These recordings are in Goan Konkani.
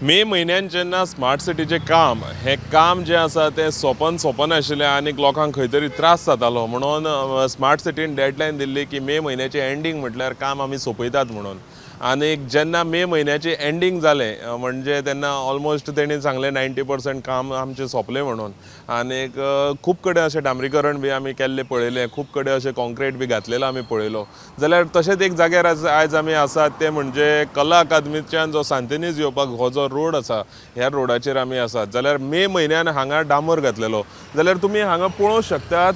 मे म्हयन्यान जेन्ना स्मार्ट सिटीचें काम, हें काम जें आसा तें सोंपन सोंपनाशिल्लें आनी लोकांक खंय तरी त्रास जातालो, म्हणून स्मार्ट सिटीन डेडलायन दिल्ली की मे म्हयन्याचें एंडींग म्हटल्यार काम आमी सोंपयतात म्हणून. आनी जेन्ना मे म्हयन्याचें एंडींग जालें, म्हणजे तेन्ना ऑलमोस्ट तेणी सांगलें 90% काम आमचें सोंपलें म्हणून. आनीक खूब कडेन अशें डांबरीकरण बी आमी केल्लें पळयलें, खूब कडेन अशें कॉन्क्रीट बी घातलेलो आमी पळयलो. जाल्यार तशेंच एक जाग्यार आयज आमी आसात ते म्हणजे कला अकादमीच्यान जो सांतिनेज येवपाक हो जो रोड आसा, ह्या रोडाचेर आमी आसात. जाल्यार मे म्हयन्यान हांगा डांबर घातलेलो, जाल्यार तुमी हांगा पळोवंक शकतात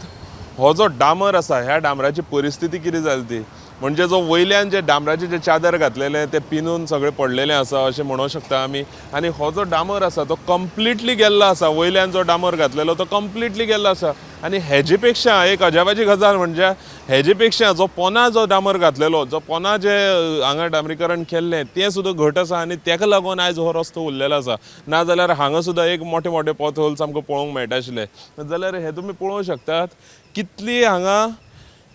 हो जो डांबर आसा, ह्या डांबराची परिस्थिती कितें जाली ती. म्हणजे जो वयल्यान जे डांबराचे जे चादर घातलेले ते पिनून सगळे पडलेले आसा अशें म्हणूंक शकता आमी. आनी हो जो डांबर आसा तो कंप्लिटली गेल्लो आसा, वयल्यान जो डांबर घातलेलो तो कंप्लिटली गेल्लो आसा. आनी हेजे पेक्षा एक अजापाची गजाल म्हणजे हेजे पेक्षा जो पोना जो डांबर घातलेलो, जो पोना जे हांगा डांबरीकरण केल्लें तें सुद्दां घट आसा आनी तेका लागून आयज हो रस्तो उरलेलो आसा. ना जाल्यार हांगा सुद्दां एक मोठे मोठे पोथहोल्स आमकां पळोवंक मेळटा आशिल्ले. जाल्यार हे तुमी पळोवंक शकतात कितली हांगा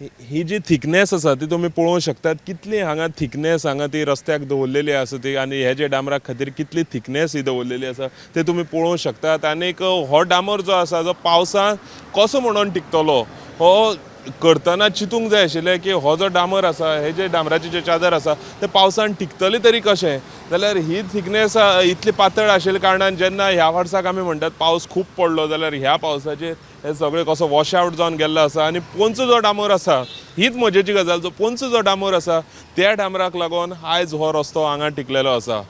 ही जी थिकनेस आसा ती तुमी पळोवंक शकतात, कितली हांगा थिकनेस हांगा ती रस्त्याक दवरलेली आसा ती, आनी हे जे डांबरा खातीर कितली थिकनेस ही दवरलेली आसा ते तुमी पळोवंक शकतात. आनीक हो डांबर जो आसा जो पावसांत कसो म्हणून टिकतलो हो करतना चिंतूंक जाय आशिल्लें की हो जो डांबर आसा, हे जे डांबराची जे चादर आसा ते पावसान टिकतली तरी कशें. जाल्यार ही थिकनेस इतली पातळ आशिल्ल्या कारणान जेन्ना ह्या वर्साक आमी म्हणटात पावस खूब पडलो, जाल्यार ह्या पावसाचेर हे सगळें कसो वॉश आवट जावन गेल्लो आसा. आनी पोंचो जो डांबर आसा, हीच मजेची गजाल, जो पोंचो जो डांबर आसा त्या डांबराक लागून आयज हो रस्तो हांगा टिकलेलो आसा.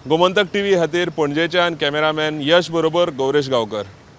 गोमंतक टीव्ही खातीर पणजेच्यान कॅमेरामॅन यश बरोबर गौरेश गांवकर.